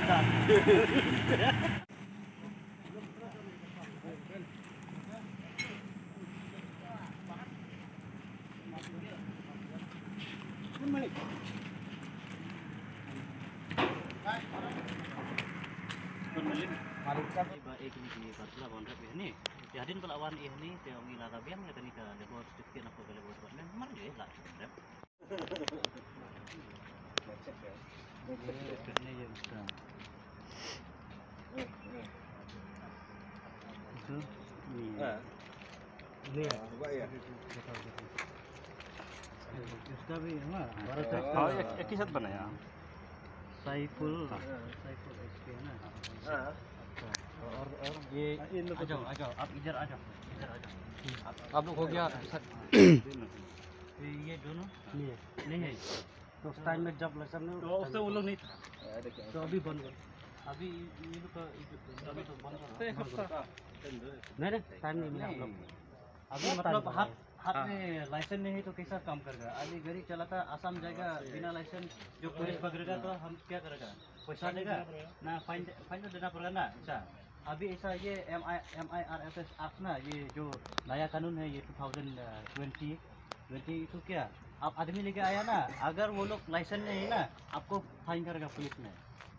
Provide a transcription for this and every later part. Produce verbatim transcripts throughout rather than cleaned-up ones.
Ba ek ni ki parcela bond rep ïa ni. Te hadien ba la wan ïa ni te ong ïa la ka biang ïa kane ka labor certificate na ka labor department. Mar ïa la rep. इसका भी है ना, भारत का। हाँ, एक, एक ही साथ बनाया। साइफुल, हाँ। साइफुल एचपी है ना? हाँ। अच्छा। और, और ये, आ, ये लो आ जाओ, आ जाओ, आप इधर आ जाओ, इधर आ जाओ। आप, आप लोग हो गया, सर। ये, ये दोनों? नहीं है। नहीं है। तो उस टाइम में जब लाइसेंस नहीं तो उस टाइम वो लोग नहीं था। तो अभी बंद कर। अभी ये लोग का, ये लोग तो बंद कर। नहीं, नहीं, टाइम नहीं मिला हम लोग। अभी मतलब हाथ, हाथ में लाइसेंस नहीं है तो कैसा काम करेगा? अभी गाड़ी चलाता आसाम जाएगा बिना लाइसेंस, जो पुलिस पकड़ेगा तो हम क्या करेगा? पैसा देगा ना, फाइन, फाइन तो देना पड़ेगा ना। अच्छा, अभी ऐसा ये M I, M I R S S act ना, ये जो नया कानून है, ये two thousand twenty, twenty two क्या, आप आदमी लेके आया ना, अगर वो लोग लाइसेंस नहीं है ना, आपको फाइन करेगा पुलिस में।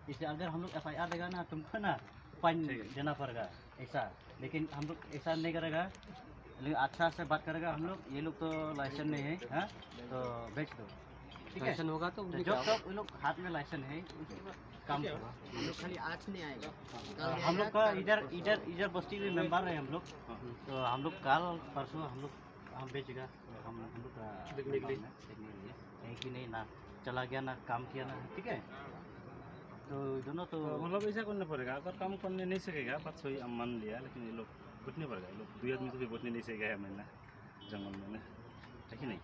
इसलिए अगर हम लोग एफ आई आर देगा ना, तुमको ना फाइन देना पड़ेगा, ऐसा। लेकिन हम लोग ऐसा नहीं करेगा, लेकिन अच्छा से बात करेगा हम लोग। ये लोग तो लाइसेंस नहीं है, हाँ, तो बेच दो, ठीक है? लाइसेंस होगा तो तो जब तक उन लोग हाथ में लाइसेंस है, उसके बाद काम करो। हम लोग खाली आज नहीं आएगा, कल हाँ, नहीं हम लोग आएगा, का कल इधर, परसों। इधर, इधर बस्ती में मेंबर है हम लोग, तो हम लोग कल परसों हम लोग हम बेचेगा, हम, हम लोग का देखने के लिए। देखने के लिए। कहीं की नहीं ना, चला गया ना, काम किया ना, ठीक है? तो दोनों तो तो मतलब ऐसा करना पड़ेगा, अगर काम करने नहीं सकेगा, बात सही, हम मान लिया, लेकिन ये लोग बैठने पड़ेगा, ये लोग दो आदमी तो भी बैठने नहीं सकेगा, है ना, जंगल में ना, है कि नहीं?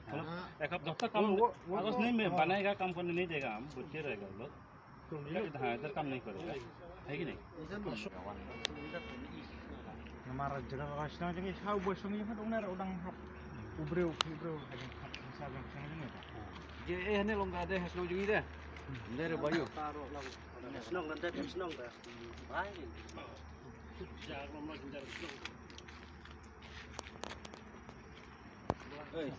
मतलब एक हफ्ता, जब तक काम वो, वो, अगर वो, नहीं में हाँ। बनाएगा, काम करने नहीं देगा, हम बैठे रहेगा वो लोग। हाँ, इधर काम नहीं करेगा, है कि नहीं? Namar jaka ka shnong jong ngi, sha u boi shnong jong ngi, u dang hap u briew, u briew ha jong, ha jong shnong jong ngi. Je, eh, ne long ka de ha shnong jong ngi de. De re bayu. Shnong kan de, shnong ka. Bai. Hey.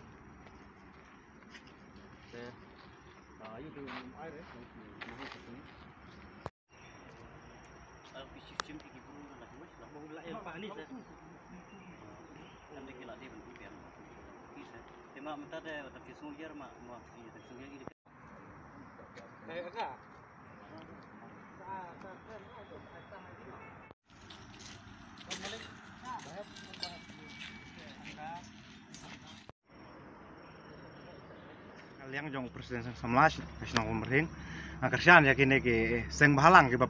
Ka liang jong u president seng samla ka shnong Umrhing. Nga kyrshan ïa kine ki seng bhalang kiba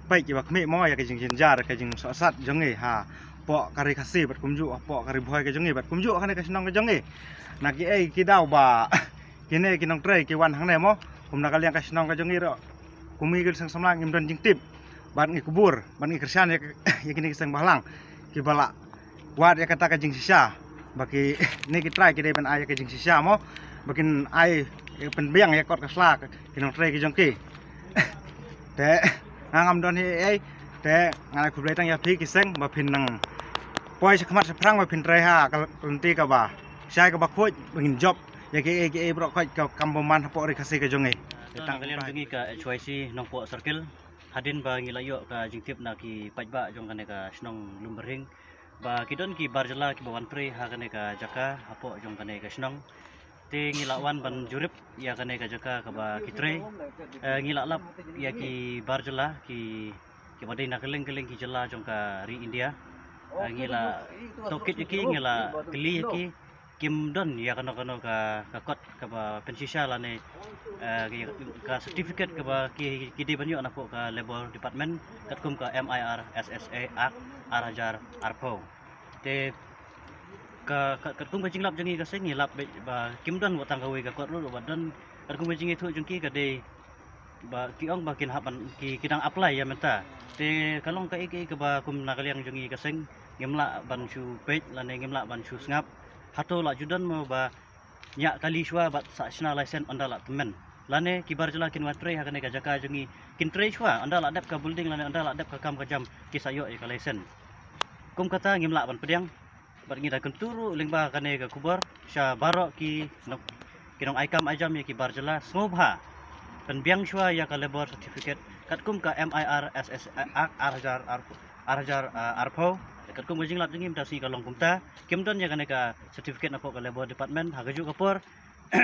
peit kiba khmih mo ïa ka jingjynjar ka jingsohsat jong ngi hapoh ka ri Khasi bad kumjuh hapoh ka ri Bhoi ka jong ngi bad kumjuh kane ka shnong ka jong ngi. Na kiei ki daw ba kine ki nongtrei ki wan hangne mo, kum na ka liang ka shnong ka jong ngi ruh, kum ngi ki seng samla ngim don jingtip. Bad ngi kubur bad ngi kyrshan ïa kine ki seng bhalang kiba la wad ïa kata ka jingshisha. Ba kine ki trai ki dei ban ai ïa ka jingshisha mo, ba kin ai, pynbiang ïa kot ka sla ki nongtrei ki jong ki. Te nga ngam don hi ei, te nga ai khublei tang ïa phi ki seng ba phin nang poi sha khmat sha phrang ba phin trei ha ka lynti kaba shai kaba khuid ba ngin jop ïa kiei kiei baroh khoit ka kam bymman hapoh ri Khasi ka jong ngi. Te tang ka liang jong ngi ka H Y C Nongpoh Circle. Hadien ba ngi la ïoh ka jingtip na ki paidbah jong kane ka shnong Lumberhing ba ki don ki bar jylla kiba wan trei ha kane ka jaka hapoh jong kane ka shnong. Te ngi la wan ban jurip ïa kane ka jaka kaba ki trei. Eh, ngi la lap ïa ki bar jylla ki, kiba dei na kylleng kylleng ki jylla jong ka ri India. Eh, ngi la tohkit ïa ki, ngi la kylli ïa ki, kim don ïa kano kano ka, ka kot kaba pynshisha lane, eh, ka, ka certificate kaba ki, ki dei ban ïoh na pdeng ka Labour Department katkum ka M I R S S A Act ar hajar arphew. Te ka, ka, katkum ka jinglap jong ngi ka seng ngi lap beit ba kim don wat tang kawei ka kot ruh ba don, katkum ka jingithuh jong ki ka dei ba ki ong ba kin hap ban ki, ki dang apply ïa mynta. Te ka long kaei kaei kaba kum na ka liang jong ngi ka seng ngim lah ban shu peit lane ngim lah ban shu sngap. Hato la ju don mo ba ñiah kali shuwa bad sa shna license ynda la tymmen. lane ki bar jylla kin wan trei ha kane ka jaka jong ngi, kin trei shuwa, ynda la dep ka building lane ynda la dep ka kam ka jam ki sa ïoh ïa ka license. Kum kata ngim lah ban pdiang, bad ngi da kyntu ruh lyngba kane ka khubor sha baroh ki nong, ki nong ai kam ai jam ïa ki bar jylla, sngewbha pynbiang shuwa ïa ka labour certificate katkum ka M I R S S Act ar hajar ar, ar hajar, ah, arphew. Katkum ka jinglap jong ngi mynta sngi ka long kumta, kim don ïa kane ka certificate napoh ka labour department, ha kajuh ka por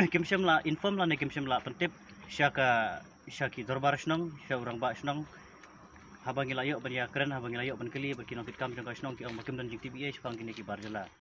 kim shym la inform lane kim shym la pyntip sha ka, sha ki dorbar shnong, sha u rangbah shnong. Haba ngi la ïoh ban ïakren, haba ngi la ïoh ban kylli bad ki nongkitkam jong ka shnong, ki ong ba kim don jingtip ei ei shaphang kine ki bar jylla.